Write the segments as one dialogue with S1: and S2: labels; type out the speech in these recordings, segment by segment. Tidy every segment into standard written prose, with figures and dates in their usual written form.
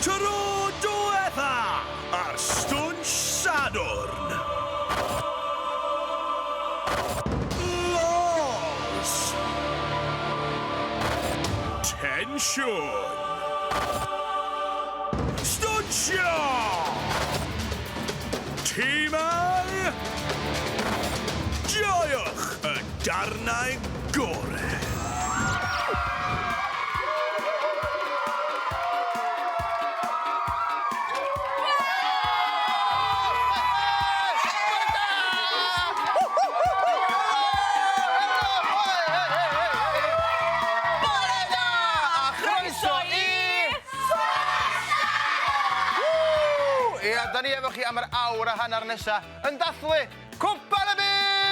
S1: Tro diwetha ar Stwnsh Sadwrn. Lols. Tensiwn. Stwnsio! Timau! Joiwch y darnau gore!
S2: Bore da a chroeso i... Woo! Ia, da ni efo chi am yr awr a hanner nesa yn dathlu Cwpan y Byd!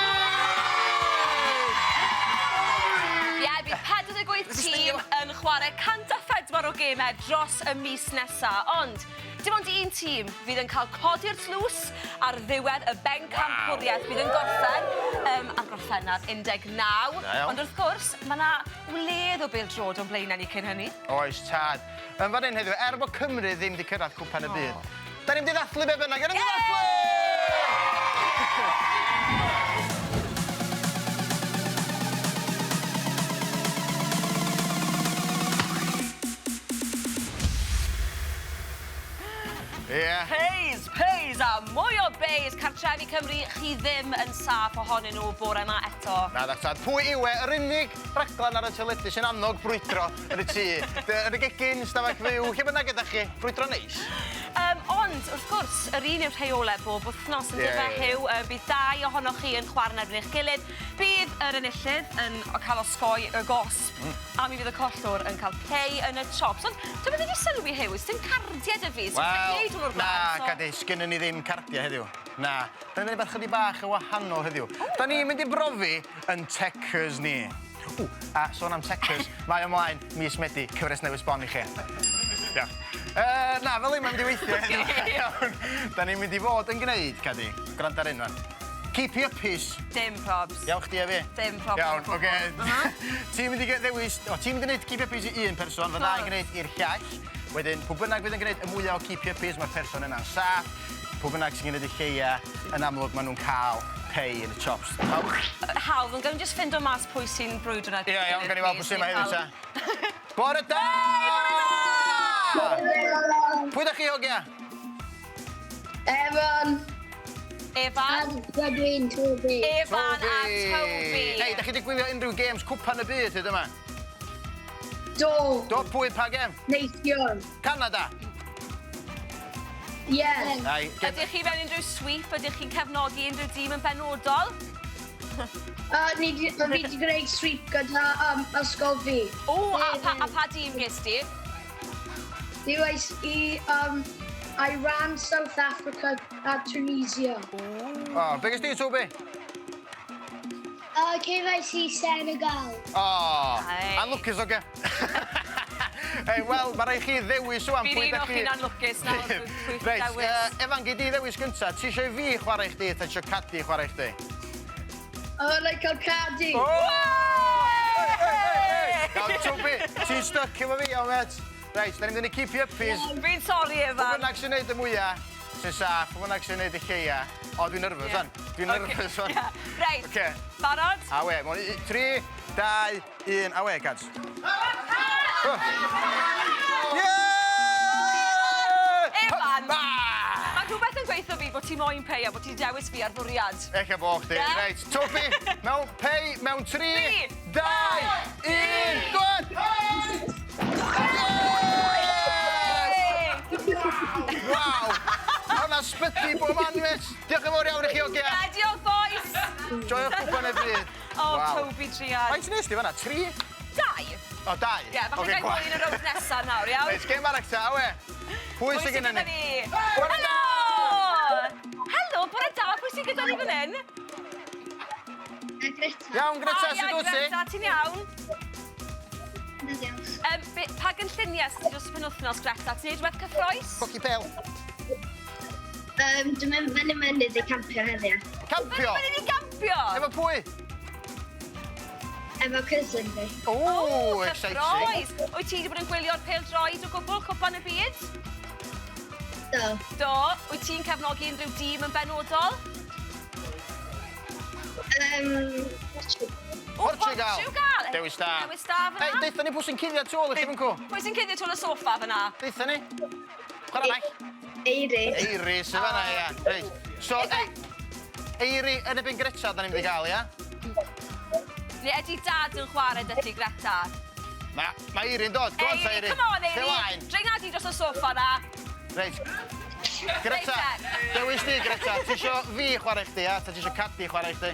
S3: Ie, bydd 48 tîm yn chwarae 104 o gemau dros y mis nesa, ond dim ond un tîm fydd yn cael codi'r tlws ar ddiwedd y bencampwriaeth fydd yn gorffen um, ar Gorffennaf 19. Ond wrth gwrs, mae yna wledd o bêl-droed o'n blaenau ni cyn hynny.
S2: Oes, tad. Yn fan hyn heddiw, er bod Cymru ddim wedi cyrraedd Cwpan y Byd, Da ni'n mynd i ddathlu be bynnag, da ni'n mynd i ddathlu! Ie.
S3: Peis, peis a mwy o beis. Cartrefi Cymru, chi ddim yn saff ohonyn nhw bore yma eto.
S2: Na, da tad. Pwy yw e? Yr unig raglen ar y teledu sy'n annog brwydro yn y tŷ. Yn y gegin, stafell fyw, lle bynnag ydach chi. Brwydro neis.
S3: Yym, ond, wrth gwrs, yr un yw'r rheolau bob wythnos, yn dyfe, Huw? Yy, bydd dau ohonoch chi yn chwarae yn erbyn eich gilydd. Bydd yr enillydd yn cael osgoi y gosb, a mi fydd y collwr yn cael pei yn y chops. Ond, dwi'm yn mynd i sylwi, Huw, sdim cardiau 'da fi, so fedra i wneud hwn o'r blaen,
S2: na, so... Cadi, sgynnon ni ddim cardiau heddiw. Na. Da ni'n mynd i rywbeth chydig bach yn wahanol heddiw. Da ni'n mynd i brofi yn techers ni. Ww, a sôn am techers, mae ymlaen mis Medi, cyfres newydd sbon i chi. Diolch. Uh, na, fel un mae'n mynd i weithio heddiw. Iawn. Da ni'n mynd i fod yn gwneud, Cadi, gwrando ar hyn, fan. Keep your peace.
S3: Dim probs.
S2: Iawn chdi a fi?
S3: Dim problem.
S2: Iawn, oce. Okay. Ti'n mynd i ddewis, o, ti'n mynd i wneud keep your peace i un person, fydda i'n gwneud i'r llall. Wedyn, pwy bynnag fydd yn gwneud y mwyaf o keep your peace, mae'r person yna'n saff. Pwy bynnag sy'n gwneud y lleia, yn amlwg maen nhw'n cael pei yn y chops. Pawb?
S3: Hawdd, ond gawn ni jyst ffindo mas pwy sy'n brwydro yn erbyn
S2: Ie, iawn, gawn ni weld pwy sy'n yma heddiw ta. Bore da! Pwy da chi, hogia?
S4: Evan.
S3: Evan.
S4: A dwi'n Toby.
S3: Evan a Toby.
S2: Hei, da chi wedi gwylio unrhyw games cwpan y byd hyd yma?
S4: Do.
S2: Do, pwy, pa gem?
S4: Neithiwr.
S2: Canada?
S4: Ie.
S2: Ai,
S3: Ydych chi mewn unrhyw sweep? Ydych chi'n cefnogi unrhyw dîm yn benodol?
S4: Ni 'di, fi 'di gwneud sweep gyda um, ysgol fi.
S3: O, a, pa, a pa dîm ges di?
S4: Dewis i um, Iran, South Africa a Tunisia.
S2: O, be ges di, Toby?
S4: Cefais i Senegal.
S2: O, anlwcus oce. Ei, wel, mae rhaid chi ddewis ŵan
S3: pwy da chi... Bydd un o chi'n anlwcus nawr pwy chi'n
S2: Reit,
S3: dewis.
S2: Uh, Efan, gei di ddewis gynta. Ti eisiau i fi chwarae i chdi, ta eisiau Cadi chwarae i chdi?
S4: O, oh, like cael Cadi.
S2: Oh! Nawr, Toby, ti'n stuck efo fi, iawn, met. Reit, da ni'n mynd i keep you uppies.
S3: Fi'n sori, Efan.
S2: Pwy bynnag sy'n neud y mwyaf, sy'n saff, pwy bynnag sy'n neud y lleia. O, dwi'n nervous, yeah. Dwi'n nervous, wan.
S3: Yeah. Reit,
S2: okay.
S3: barod?
S2: Awe, 3, 2, 1, awe, gads.
S3: Efan! Mae rhywbeth yn gweithio fi bod ti moyn pei a bod ti dewis fi ar fwriad.
S2: Ella bo chdi.
S3: Yeah?
S2: Reit, Toby, mewn pei, mewn 3, 2, 1, go on! Yes! Waw! Mae hwnna'n sbyty bob man, mêt. Diolch yn fawr iawn i chi, ogia.
S3: Yeah, diolch, boys!
S2: Joiwch cwpan y byd.
S3: O, Toby druan.
S2: Faint nes di fan'na? Tri?
S3: Dau.
S2: O, dau?
S3: Ie, falle gael mwy yn y rownd nesa nawr, iawn?
S2: Reit, gêm arall ta, awe. Pwy sydd gyda ni?
S3: Bore da! Helo, bore da, pwy sydd gyda ni fan hyn?
S4: Greta.
S2: Iawn, Greta, sut wyt ti?
S3: Greta, ti'n iawn? Um, be, pa gynlluniau sydd dros y penwythnos, Greta? Ti'n neud rhywbeth cyffroes?
S2: Coci pel.
S4: Um, dwi'n mynd fyny mynydd i campio heddiw.
S2: Campio?
S3: Fyny mynydd i campio?
S2: Efo pwy?
S4: Efo cousin fi.
S2: O, exciting.
S3: Cyffroes. Wyt ti wedi bod yn gwylio'r pêl droed o gwbl, cwpan y byd?
S4: Do.
S3: Do. Wyt ti'n cefnogi unrhyw dîm yn benodol?
S2: Portugal.
S3: Portugal!
S2: Dewis da.
S3: Dewis da fyna.
S2: Ei, deutha ni pwy sy'n cuddio tu ôl i chi fan cw.
S3: Pwy sy'n cuddio tu ôl y soffa fyna?
S2: Deutha ni. Chwarae naill.
S4: Eiri.
S2: Eiri sy'n fanna, ia. Reit. So, ei, Eiri yn ebyn Greta, da ni'n mynd i gael, ia?
S3: Neu ydy dad yn chwarae 'da ti, Greta?
S2: Ma, mae Eiri'n dod. Go on, ta, Eiri.
S3: Come on, Eiri.
S2: Lle
S3: Dringa di dros y soffa na.
S2: Reit. Greta, dewis di, Greta. Ti isio fi chwarae chdi, ia? Ta ti isio Cadi chwarae chdi?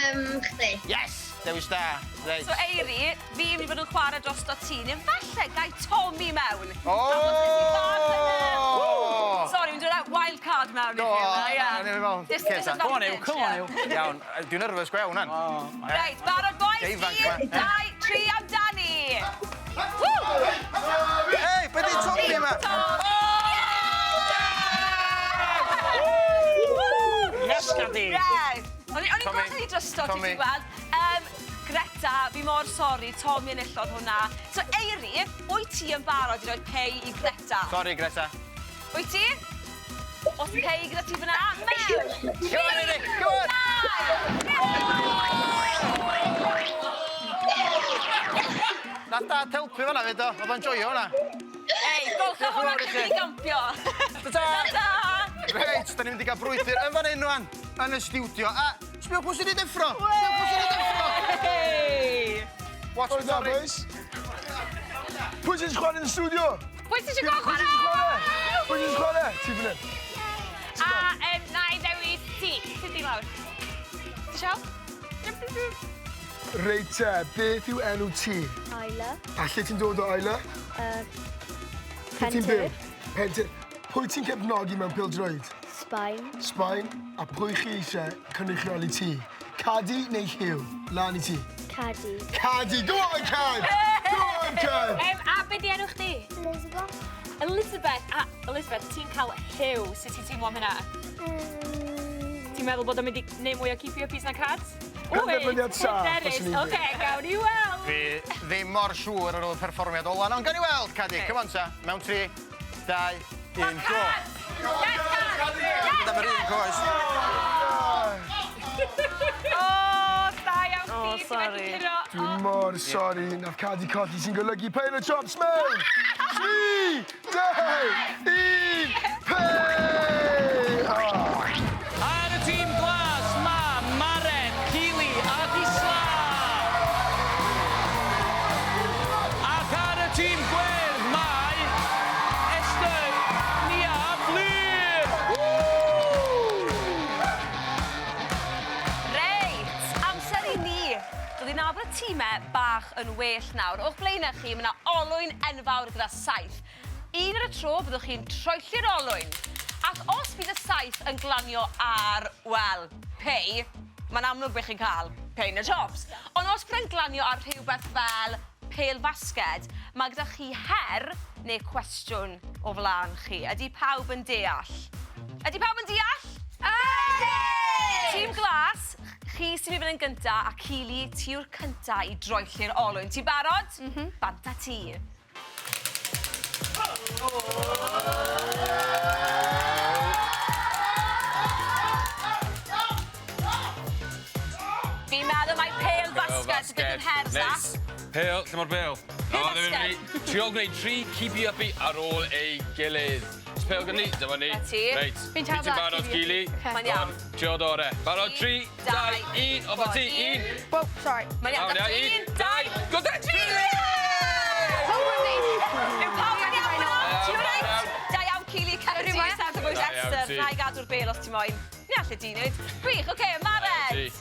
S4: Chdi.
S2: Yes! Dewis da. Reit.
S3: So, Eiri, fi mynd i fod yn chwarae drosto ti, neu falle gai Tommy mewn.
S2: O!
S3: Sorry, fi'n dod â wild card mewn i
S2: fi.
S3: Go.
S2: Come on, Ew, come on, Ew. Iawn, dwi'n nervous go iawn, nan.
S3: Reit, barod, boys? 1, 2, 3, amdani! Woo!
S2: Ei, be di Tommy yma?
S5: Yes, Cadi!
S3: Yes! O'n i'n gweld hi drosto, ti ti'n gweld. Greta, fi mor sori, Tommy enillodd hwnna. So, Eiri, wyt ti yn barod i roi pei i Greta?
S2: Sorry, Greta.
S3: Wyt ti? Os pei gyda ti fyna? Mewn!
S2: Come on, Eiri! Come on! Nath dad helpu fan'na fyd o. Oedd o'n joio hwnna.
S3: Ei, golcha hwnna cyn i gampio.
S2: Ta-ta!
S3: Ta-ta!
S2: Reit, da ni'n mynd i gael brwydr yn fan hyn rwan, yn y stiwdio. A sbio pwy sydd wedi deffro! Sbio pwy sydd wedi deffro! Watch
S6: the
S2: story.
S6: Boys. Pwy sy'n chwarae yn y studio?
S3: Pwy sy'n eisiau chwarae?
S6: Pwy sy'n chwarae? Ti fan hyn.
S7: A na i ddewis ti. Ti di lawr. Ti isio?
S6: Reit te, beth yw enw ti?
S8: Isla.
S6: A lle ti'n dod o Isla? Lle ti'n byw? Pentir. Pwy ti'n cefnogi mewn pêl-droed?
S8: Sbaen.
S6: Sbaen. A pwy chi eisiau cynrychioli ti? Cadi neu Hugh? Lan i ti.
S8: Cadi.
S6: Cadi! Go on, Cad! Go on, Cad!
S7: A be di enw chdi?
S8: Elizabeth.
S7: Elizabeth. A Elizabeth, ti'n cael Hugh. Sut ti'n teimlo am hynna? Ti'n meddwl bod o'n mynd i neud mwy o keepy-uppies na Cad?
S6: Penderfyniad saff,
S7: Hyderus.
S6: os o'n i'n
S7: Oce, gawn ni weld.
S2: Fi ddim mor siŵr ar ôl y perfformiad ola. Ond gawn ni weld, Cadi. Come on, ta. Mewn 3, 2, 1, go.
S7: Yes, Cad! Yes,
S2: Am yr un coes.
S7: O, da iawn chdi. Ti wedi curo.
S6: Dwi'n mor sori, nath Cadi colli sy'n golygu Pain y Chops mewn! 3, 2, 1, pay! Oh.
S5: Ar y tîm glas, ma Mared, Keely ac Isla. Ac ar y tîm gwyrdd, mae Esther, Nia a Fflur.
S3: Reit, amser i ni dod i nabod y tîmau bach yn well nawr. O'ch blaenau chi, mae yna olwyn enfawr gyda 7. Un ar y tro, byddwch chi'n troelli'r olwyn. Ac os bydd y 7 yn glanio ar, wel, pei, mae'n amlwg beth chi'n cael, pei neu chops. Ond os bydd yn glanio ar rhywbeth fel pêl fasged, mae gyda chi her neu cwestiwn o flaen chi. Ydy pawb yn deall? Ydy pawb yn deall? Ydy! Tîm glas, chi sy'n mynd i fod yn gynta, a Keely, ti yw'r cynta i droelli'r olwyn. Ti'n barod? Mm. Bant â ti. Fi'n meddwl mai pêl basged sydd yn her, Zach.
S9: Neis. Pêl, lle mae'r bêl?
S3: Pêl
S9: O, ddim yn
S3: basged.
S9: mynd i. Trio gwneud 3 keepy-uppy ar ôl ei gilydd. Oes pêl gyda ni? Dyma ni.
S3: Na ti.
S9: Reit.
S7: Fi'n
S9: Ti'n
S7: teimlo
S9: barod,
S7: keepy-uppy.
S9: Keely?
S7: Ocê.
S3: Mae'n iawn.
S9: Trio dore. Barod, 3, 2, 1, off â ti. 1.
S4: Whoa, sorry.
S3: Mae'n iawn.
S9: Iawn,
S3: 1,
S9: 1,
S3: 2,
S9: 2, go de! 3!
S3: Yw pawb yn iawn yno? Ti'n
S9: Iawn,
S3: reit?
S9: iawn.
S3: Da iawn, Keely, Cadi, Seth o bwys
S9: Da iawn
S3: Esther.
S9: ti.
S3: Na i gadw'r bêl os ti moyn. Ni allu di wneud. Gwych, oce, Mared.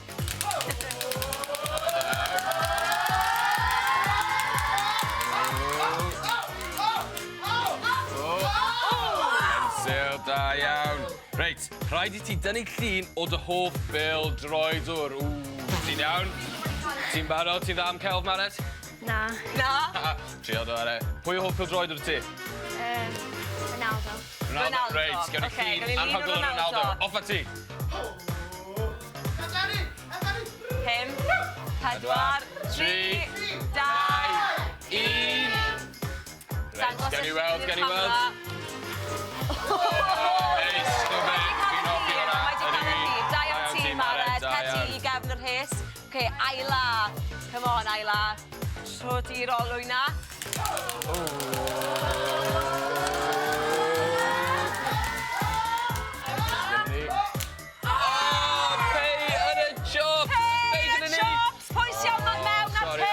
S9: Pensil, da iawn. Reit, rhaid i ti dynnu llun o dy hoff bêl droedwr. Ww, ti'n iawn? Ti'n barod? Ti'n dda am celf, Mared?
S8: Na.
S3: Na.
S9: Trio dore. Pwy o hoff bêl droedwr ti?
S8: Ronaldo.
S3: Ronaldo.
S9: Reit, gawn ni
S3: Ocê,
S9: llun
S3: gawn ni lun o
S9: anhygoel o
S3: Ronaldo.
S9: Ronaldo. Off â ti.
S3: 5, 4, 3, 2,
S9: 1. Reit,
S3: Dangos
S9: gawn ni
S3: y
S9: weld,
S3: llun i'r
S9: gawn ni weld.
S3: camera. Ayla. Tro di'r olwyn na.
S9: Oh, Pei yn y chops!
S3: Pei y chops! Pwy sy'n iawn ddod mewn ar Pei?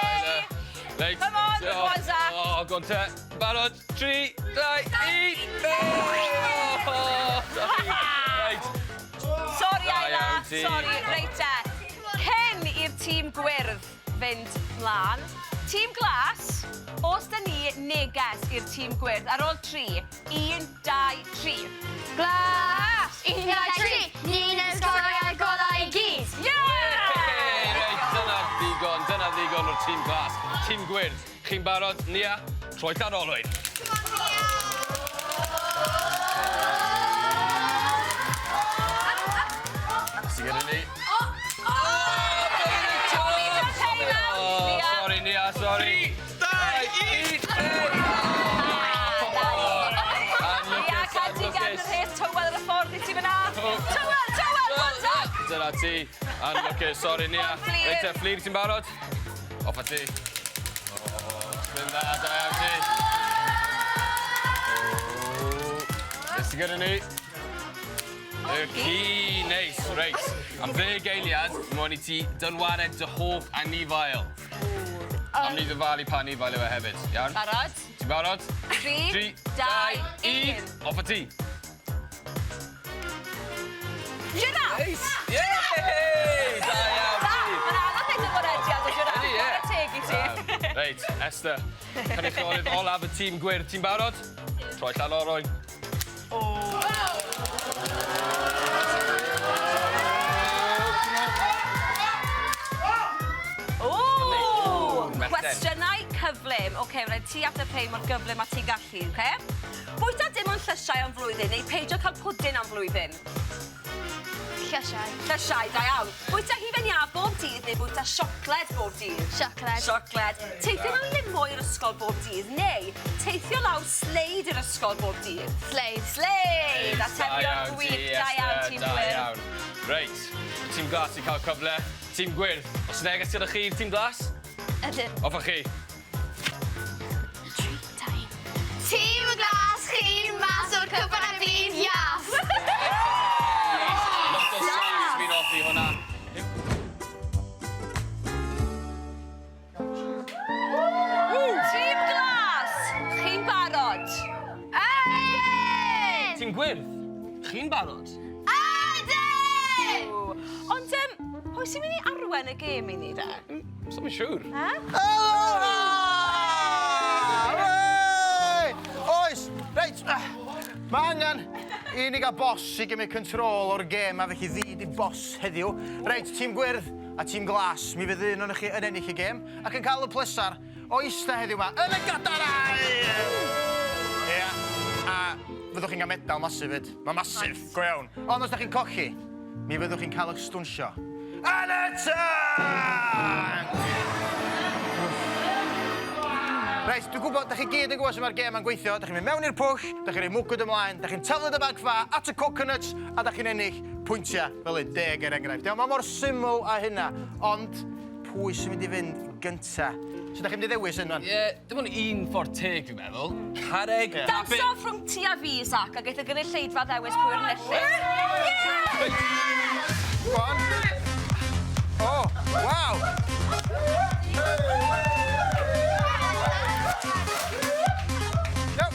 S9: Reit.
S3: Come on, go on, Zach.
S9: O, go on te. Barod. 3, 2, 1. Oh, sorry. Reit.
S3: Sorry,
S9: Da
S3: Ayla.
S9: iawn ti.
S3: Sorry. Reit te. Cyn i'r tîm gwyrdd fynd mlaen, tîm glas, os da ni neges i'r tîm gwyrdd ar ôl 3, 1, 2, 3.
S8: Glas! 1, 2, 3! Ni'n y sgoriau golau i gyd!
S3: Yeah!
S9: Hey, reit, dyna ddigon, dyna ddigon o'r tîm glas. Tîm gwyrdd, chi'n barod? Nia, troi llan olwyn. Sy'n gyda ni?
S3: Oh! Pei mewn!
S9: Oh,
S3: Nia.
S9: sorry, Nia, sorry.
S1: 3, 2, 1.
S3: Nia, cael ti gan yr rhes tywel ar y ffordd i ti fyna. Tywel, tywel, go on, Zach!
S9: Dyna ti. Anlwcus, sorry, Nia.
S3: Go on, Fflur.
S9: Reit te, Fflur, ti'n barod? Off a ti. Oh, Dwi'n dda, da iawn ti. Oh, Beth sy'n gyda ni? Y ci, neis, reit. Am 10 eiliad, mwyn i ti dynwared dy hoff anifail. Am ni ddyfalu pa anifail yw e hefyd, iawn?
S3: Barod?
S9: Ti'n barod?
S3: 3,
S9: 3,
S3: 2,
S9: 2,
S3: 1.
S9: 1. Off a ti.
S3: Giraffe!
S9: Yay! Da iawn
S3: Da,
S9: ti.
S3: mae'n anodd neud y gwarediad o giraffe.
S9: Ydi, ie.
S3: Chwarae teg i ti.
S9: Reit, Esther, cynrychiolydd olaf y tîm gwyrdd. Ti'n barod? Troi llan o'r
S3: Ww!
S9: Methen.
S3: Cwestiynau cyflym. Oce, rhaid ti ateb rhei mor gyflym a ti'n gallu, oce? Bwyta dim ond llysiau am flwyddyn neu peidio cael pwdin am flwyddyn?
S8: Llysiau.
S3: Llysiau, da iawn. Bwyta hufen iâ bob dydd neu bwyta siocled bob dydd?
S8: Siocled.
S3: Siocled. Teithio mewn limo i'r ysgol bob dydd neu teithio lawr sleid i'r ysgol bob dydd?
S8: Sleid.
S3: Sleid!
S9: Da
S3: Atebion
S9: iawn ti,
S3: gwych, da iawn,
S9: Esther,
S3: tîm
S9: da
S3: gwyrdd.
S9: iawn. Reit, y tîm glas i cael cyfle. Tîm gwyrdd, os neges gyda chi i'r tîm glas?
S8: Ydyn.
S9: Off â chi.
S8: 3, 2, 1. Tîm glas, chi'n mas o'r cwpan a fi'n ias!
S9: Lot o sass, fi'n hoffi hwnna.
S3: Tîm glas, chi'n barod?
S8: Ydyn!
S9: Tîm gwyrdd, chi'n barod?
S8: Ydyn!
S3: Ond, pwy sy'n mynd i arwen y gêm i ni, de?
S9: So fi'n siŵr.
S2: Helo! Hey! Oes, reit, mae angen i ni gael boss i gymryd control o'r gêm, a felly fi di boss heddiw. Reit, tîm gwyrdd a tîm glas, mi fydd un ohonoch chi yn ennill y gêm ac yn cael y plesar o eista heddiw yma yn y gadair! Ia, a fyddwch chi'n cael medal massive fyd. Mae massive, go iawn. Ond os da chi'n colli, mi fyddwch chi'n cael eich stwnsio. Yn y tank! Reit, dwi'n gwybod, da chi gyd yn gwybod sut mae'r gêm yn gweithio. Da chi'n mynd mewn i'r pwll, da chi'n rhoi mwgwd ymlaen, da chi'n taflud y bag ffa at y coconuts, a da chi'n ennill pwyntiau fel un 10 er enghraifft. Iawn, mae mor syml â hynna, ond pwy sy'n mynd i fynd gynta? So da chi'n mynd i ddewis un, man?
S9: Ie, dim ond un ffordd teg, dwi'n meddwl. Carreg,
S2: Ie.
S9: dapur.
S3: Dawnsio rhwng ti a fi, Zac, a geith y gynulleidfa ddewis pwy yw'r enillydd.
S2: Go on. Oh, waw! Iawn.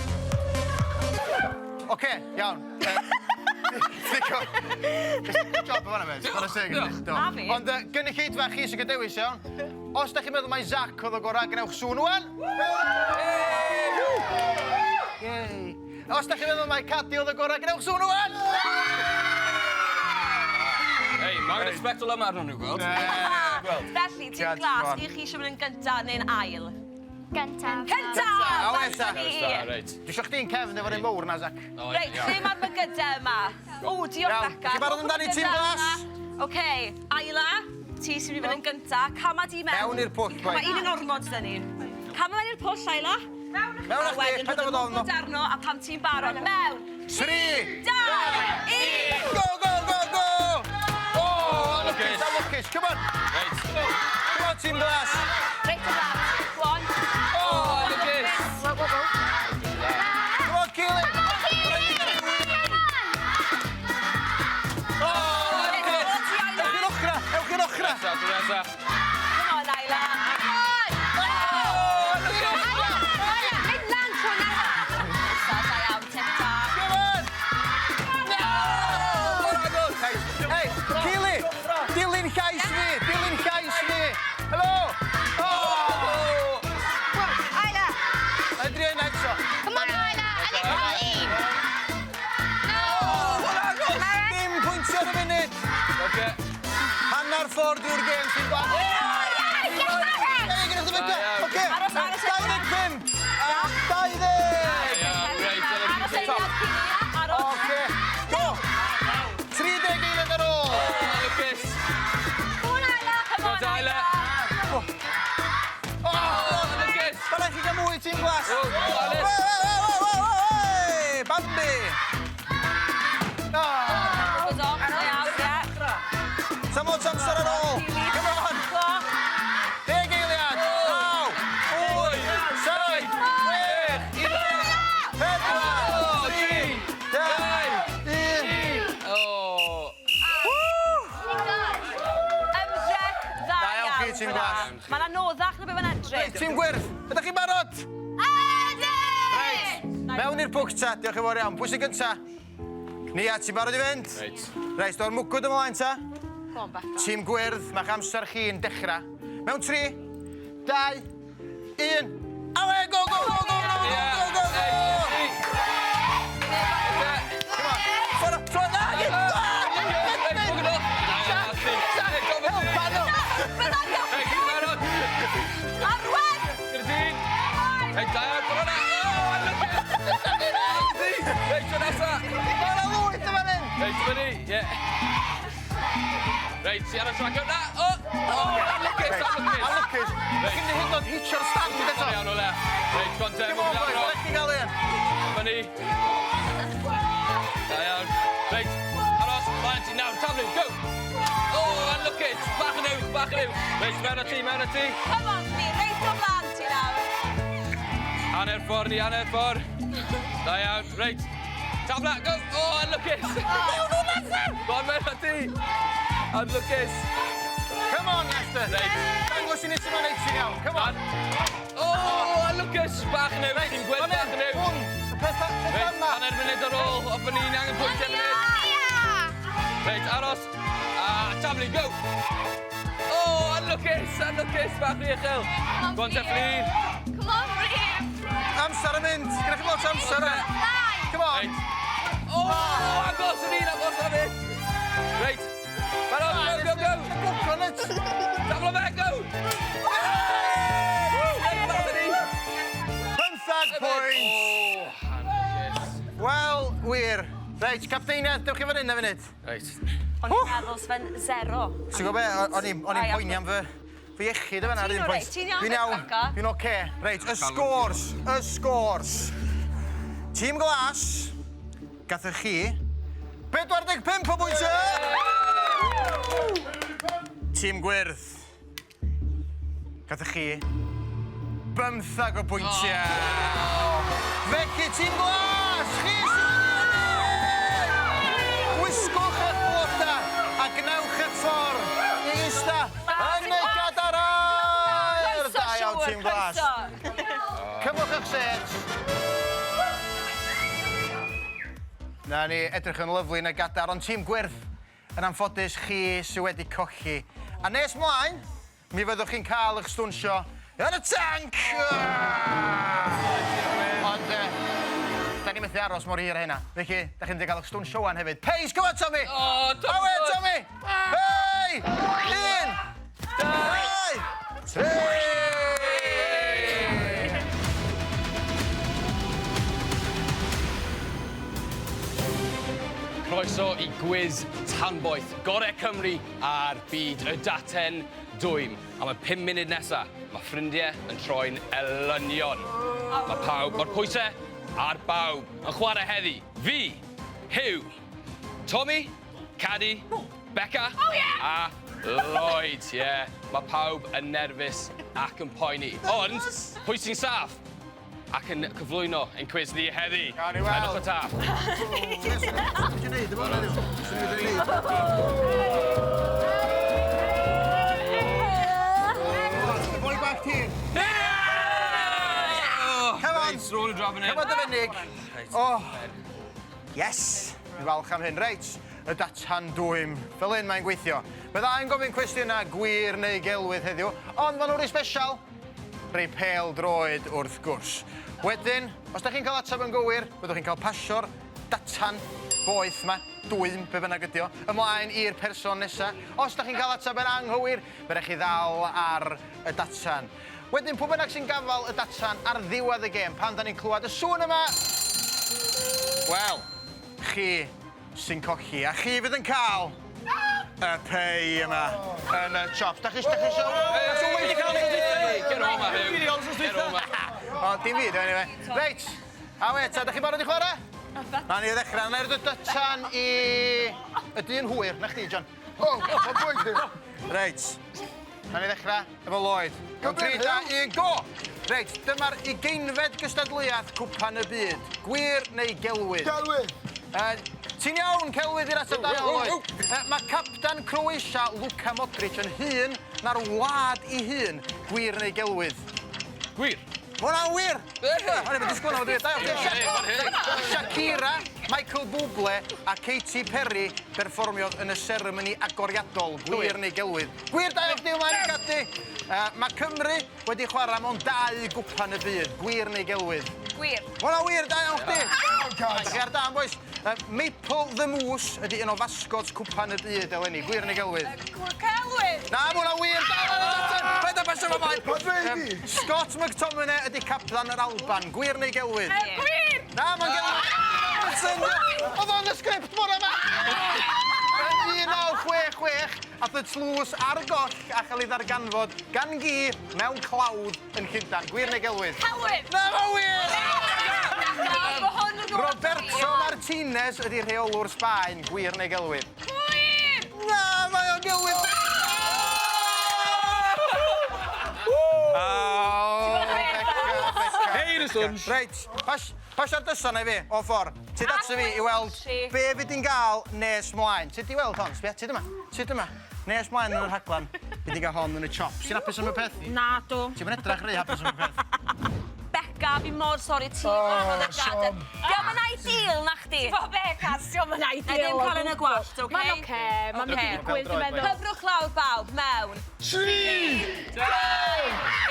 S2: Oce, iawn. Digon. Good job o fan'na, mate. Chwarae teg i ti. Do.
S3: A fi.
S2: Ond gynulleidfa chi sy'n gael dewis, iawn. Os da chi'n meddwl mai Zac oedd o gorau, gwnewch sŵn ŵan. Yay. Os da chi'n meddwl mai Cadi oedd o gorau, gwnewch sŵn ŵan.
S9: Hei, mae'n respectol yma arno nhw, gweld.
S3: Felly, tîm
S2: Gad,
S3: glas,
S2: go on.
S3: i chi eisiau mynd yn gynta neu'n ail?
S8: Gyntaf.
S3: Cynta!
S2: A oes,
S3: Bant â
S2: ta.
S3: ni!
S9: Da, reit.
S2: Dwi eisiau chdi'n cefn efo'r un mowr na, Zac.
S9: O,
S3: Reit,
S9: iawn.
S3: lle mae'r mygydau yma? O, diolch
S2: Iawn.
S3: Beca.
S2: Chi barod amdani, tîm glas?
S3: Oce, Ayla, ti sy'n mynd i fynd yn gynta. Cama di mewn.
S2: Mewn i'r pwll,
S3: Mae
S2: boi.
S3: un yn ormod dyn ni. Cama mewn i'r pwll, Ayla.
S2: Mewn
S3: A
S2: â chdi,
S3: wedyn
S2: paid â
S3: rhoi
S2: fod ofn.
S3: mwgwd arno a pam ti'n barod. Mewn.
S2: 3,
S3: 2, 1.
S2: Go, go, go, go! Oh,
S9: Lwcus.
S2: lwcus, lwcus. Come on.
S9: Reit.
S2: Come on, tîm glas.
S3: Reit o flaen. Go on.
S9: O, lwcus.
S8: Go, go, go.
S2: Come on, Keely.
S8: Come on, Keely! Come on!
S2: O, lwcus. Ewch i'r ochra, ewch i'r ochra.
S9: Nesa, tro nesa.
S3: Come on, Isla.
S8: Come on! Isla, Isla, mynd lan tro nesa.
S3: Nesa, da iawn, tip tap.
S2: Come on. Hey, Keely, dilyn llais fi, dilyn llais fi. Helo. Oh!
S8: Isla,
S2: Adrian, eto.
S8: come on, Isla, a ni'n cael un. No!
S2: Dim pwyntio ar y funud.
S9: Oce.
S2: Hanner ffordd drwy'r gêm sy'n gwan.
S8: Yes, Maren!
S2: Ei, gyda chdi fynd. Oce.
S3: Aros, aros,
S2: 25 a 20.
S9: Iawn, reit,
S3: Aros eiliad, Keely. Aros.
S2: Oce. Go. 30 eiliad ar ôl.
S9: Lwcus.
S8: Come on, Isla!
S3: Come on,
S9: Go, Isla.
S3: Isla.
S2: Oh,
S9: Lwcus.
S2: Mae'n rhaid chi gael mwy tîm glas.
S9: O, Alice.
S2: Wei, wei, wei, wei, wei, Bambi. Ah,
S3: Good off, da iawn, ie.
S2: Sam lot amser ar ôl. Come on.
S3: Cloc.
S2: 10 eiliad. 9, 8, 7, 6, 4, 3, 2, 1.
S9: O.
S3: Ymdrech dda
S2: Da iawn chi,
S3: iawn.
S2: tîm
S3: fan'na.
S2: glas.
S3: Mae'n anoddach na be mae'n edrych.
S2: Tîm gwyrdd, ydych chi'n barod?
S8: Ydyn!
S2: Mewn i'r pwc ta, diolch yn fawr iawn. Pwy sy'n gynta? Nia, ti'n barod i fynd?
S9: Reit.
S2: Reit, do'r mwgwd ymlaen ta.
S3: Go on, Beca.
S2: Tîm gwyrdd, mae'ch amser chi'n dechrau. Mewn 3, 2, 1. Awe, go, go, go, go, go, go, go, go, go! Come on. Ffordd, ffordd, na, ni! Help, panel!
S3: Arwen!
S9: Hei, da iawn, bron o! Reit, tro nesa!
S2: Mae yna lwyth yma hyn!
S9: Reit, fyny, ie. Reit, ti ar y trac yna! O! O, anlwcus, anlwcus!
S2: Anlwcus. Chi'n mynd hyd yn oed hitio'r stand eto.
S9: Iawn o le. Reit, conte,
S2: Come on, boys, rhaid chi gael un.
S9: Fyny. Da iawn. Reit, aros, mlaen ti nawr, taflu, go! O, anlwcus, bach yn uwch, bach yn uwch. Reit, mewn â ti, mewn â ti.
S3: Come on, Fflur, reit o flaen ti nawr.
S9: Hanner ffordd ni, hanner ffordd. Da iawn, reit. Tafla, go! O, anlwcus! Go on, mewn â ti. Anlwcus.
S2: Come on, Lester.
S9: Reit.
S2: Dangos i ni sut mae'n neud ti'n iawn. Come on.
S9: O, anlwcus, bach yn uwch, ti'n gweld bach yn uwch.
S2: Hwn, y pethau pethau
S9: Reit,
S2: yma.
S9: hanner munud ar ôl, off ni'n angen pwynt ar munud. Reit, aros. A taflu, go! O, anlwcus, anlwcus, bach rhy uchel. Go on, te, Fflur.
S8: Come on, Fflur!
S2: Amser yn mynd. Gyda chi lot o amser yma. Come on.
S9: Reit. O, agos yn un, agos ar bit. Reit. Barod, go, go, go!
S2: Book on it.
S9: Taflo fe, go! Reit, mas ni.
S2: 15 pwynt.
S9: O, anlwcus.
S2: Wel, wir. Reit, capteiniad, dewch i fan hyn a funud.
S9: Reit.
S3: O'n i'n meddwl sfen zero.
S2: Ti'n gwybod be, o'n i'n o'n i'n
S3: Ai,
S2: poeni am fy fy iechyd o fan'na ar
S3: Ti'n
S2: un
S3: oreit,
S2: pwynt.
S3: ti'n iawn,
S2: Dwi'n iawn,
S3: Beca?
S2: dwi'n oce. Reit, y scores, y scores. Tîm Glas, gathoch chi 45 o bwyntiau! Tîm Gwyrdd, gathoch chi 15 o bwyntiau. Felly, Tîm Glas, chi sydd wedi ennill! Wisgwch eich bloda a gwnewch eich ffordd i ista yn y gadair!
S3: Croeso,
S2: Da iawn,
S3: siŵr,
S2: Tîm Glas.
S3: croeso.
S2: Cymwch eich set. Na ni, edrych yn lyfli yn y gadar, ond tîm gwyrdd, yn anffodus chi sydd wedi colli. A nes mlaen, mi fyddwch chi'n cael eich stwnsio yn y tanc! Ond, da ni methu aros mor hir â hynna. Felly, da chi'n mynd i gael eich stwnsio wan hefyd. Peis, come on, Tommy!
S9: O, Tommy!
S2: Awe, Tommy! Hei! 1, 2, 3!
S9: Croeso i gwiz tanboeth Gorau Cymru a'r byd, y daten dwym. Am y 5 munud nesa, mae ffrindiau yn troi'n elynion. Mae pawb, mae'r pwysau ar bawb yn chwarae heddi. Fi, Huw, Tommy, Cadi, Beca a Lloyd, ie. Yeah. Mae pawb yn nerfus ac yn poeni. Ond, pwy sy'n saff? Ac yn cyflwyno ein cwis ni heddi.
S2: Gawn ni weld.
S9: Pen y taff.
S2: Beth ti'n neud efo hwnna heddiw? Swn i'n mynd i neud. Boi bach ti. Come on.
S9: Reit, roll y draf yn hyn.
S2: Come on, Dyfennig. Oh. Yes! Fi'n falch am hyn. Reit, y data'n dwym. Fel hyn mae'n gweithio. Bydda i'n gofyn cwestiynau gwir neu gelwydd heddiw, ond maen nhw'n rei special. Rei pêl droed wrth gwrs. Wedyn, os da chi'n cael ateb yn gywir, byddwch chi'n cael pasio'r datan boeth 'ma, dwym, be bynnag ydi o, ymlaen i'r person nesa. Os da chi'n cael ateb yn anghywir, fe rhaid chi ddal ar y datan. Wedyn, pwy bynnag sy'n gafael y datan ar ddiwedd y gêm, pan da ni'n clywed y sŵn yma, wel, chi sy'n colli, a chi fydd yn cael y pei yma yn y chops. Da chi, da chi eisiau...
S9: Get on, Huw. Get on,
S2: O, dim fi, dwi'n anyway. Reit, a we, ta, da chi'n barod i chwarae? Na ni ddechrau, na i datan i... Y dyn hwyr, na chdi, John.
S6: O, o, pwy ti?
S2: Reit, na ni ddechrau efo Lloyd. Mewn 3, 2, 1, go! Reit, dyma'r ugeinfed gystadleuaeth Cwpan y Byd. Gwir neu gelwydd?
S6: Gelwydd!
S2: Ti'n iawn, celwydd i'r ateb da iawn, Lloyd. Mae captan Croatia, Luka Modric, yn hŷn na'r wlad ei hun. Gwir neu gelwydd?
S9: Gwir.
S2: Ma' hwnna'n wir! O'n i'm yn disgwyl hwnna, da iawn chdi. Shakira, Michael Bublé a Katy Perry berfformiodd yn y seremoni agoriadol, gwir neu gelwydd? Gwir, da iawn chdi, ymlaen i Gadi. Mae Cymru wedi chwarae mewn dau gwpan y byd, gwir neu gelwydd?
S3: Gwir.
S2: Ma' hwnna'n wir, da iawn chdi.
S6: Iawn, Cad.
S2: Da chi ar dân, bois. Maple the Moose ydy un o fasgots cwpan y byd eleni, gwir neu gelwydd?
S7: Celwydd!
S2: Na, ma' hwnna'n wir! Da, da, da, da, Paid â pasio fo mlaen!
S6: What baby?
S2: Scott McTominay ydy caplan yr Alban, gwir neu gelwydd?
S7: Gwir!
S2: Na, mae'n gelwydd! Robertson! Oedd o'n y sgript bore 'ma! Yn 1966, ath y tlws ar goll a chael ei ddarganfod gan gi mewn clawdd yn Llundain. Gwir neu gelwydd?
S7: Celwydd!
S2: Na, mae'n wir!
S3: Mae hwn yn
S2: Roberto Martinez ydy rheolwr Sbaen, gwir neu gelwydd?
S7: Gwir!
S2: Na, mae o'n gelwydd! Oh, Beca, Beca.
S9: Hei, y swnsh.
S2: Reit, pas, pasio'r dyson na i fi, o ffordd. Ti data fi i weld be fi di'n gael nes mlaen. Ti di weld hon? Sbia, ti dyma, ti dyma. Nes mlaen yn y rhaglen, fi di gael hon yn y chops. Ti'n hapus am y peth?
S7: Na, dw.
S2: Ti'n mynd edrach rhy hapus am y peth.
S3: Beca, fi mor sori ti
S6: Oh,
S3: gafodd y gadair.
S6: siom.
S3: Dio'm yn ideal, na chdi?
S7: Bo be, Cas, dio'm yn ideal.
S3: Na i ddim cael yn y gwallt, oce?
S7: Mae'n oce, mae'n mynd i ddigwydd, dwi'n meddwl.
S3: Cyfrwch lawr bawb, mewn.
S6: 3,
S3: 2,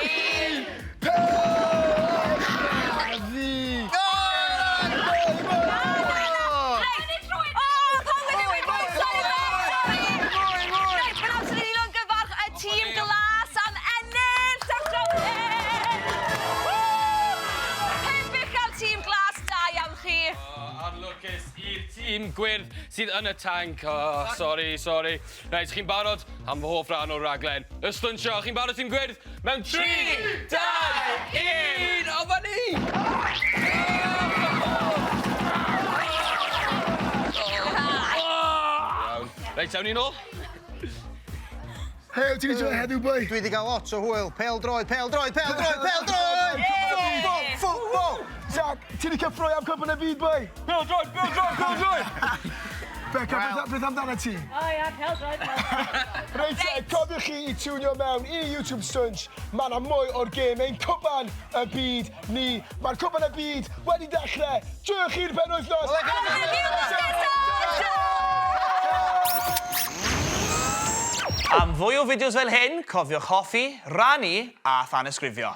S3: 1...
S6: Pell! Fi!
S3: O, pawb wedi gwybod, sorry, sorry. Reit, mae'n amser i ni longyfarch y tîm glas am ennill! Dawch Pump uchel tîm glas, da iawn chi.
S9: Anlwcus i'r tîm gwyrdd sydd yn y tanc. Oh, sorry, sorry. Reit, chi'n barod am fy hoff ran o'r raglen? Y stwnsio, chi'n barod tîm gwyrdd? Mewn 3, 2, 1, o fan ni! Iawn. Reit, awn ni nôl.
S6: Hei, ti'n enjoy heddiw, boi?
S2: Dwi wedi cael lot o hwyl. Pêl droed, pêl droed, pêl droed, pêl droed! Football, football!
S6: Zach, ti wedi cyffroi am Cwpan y Byd, boi?
S9: Pêl droed, pêl droed, pêl droed!
S6: Beca,
S2: Wel.
S6: beth, beth amdano ti?
S7: O ia, pêl droed.
S6: Reit te, cofiwch chi i tiwnio mewn i YouTube Stwnsh. Mae yna mwy o'r gêm ein Cwpan y Byd ni. Mae'r Cwpan y Byd wedi dechrau. Joiwch chi'r penwythnos.
S1: Am fwy o fideos fel hyn, cofiwch hoffi, rannu a thanysgrifio.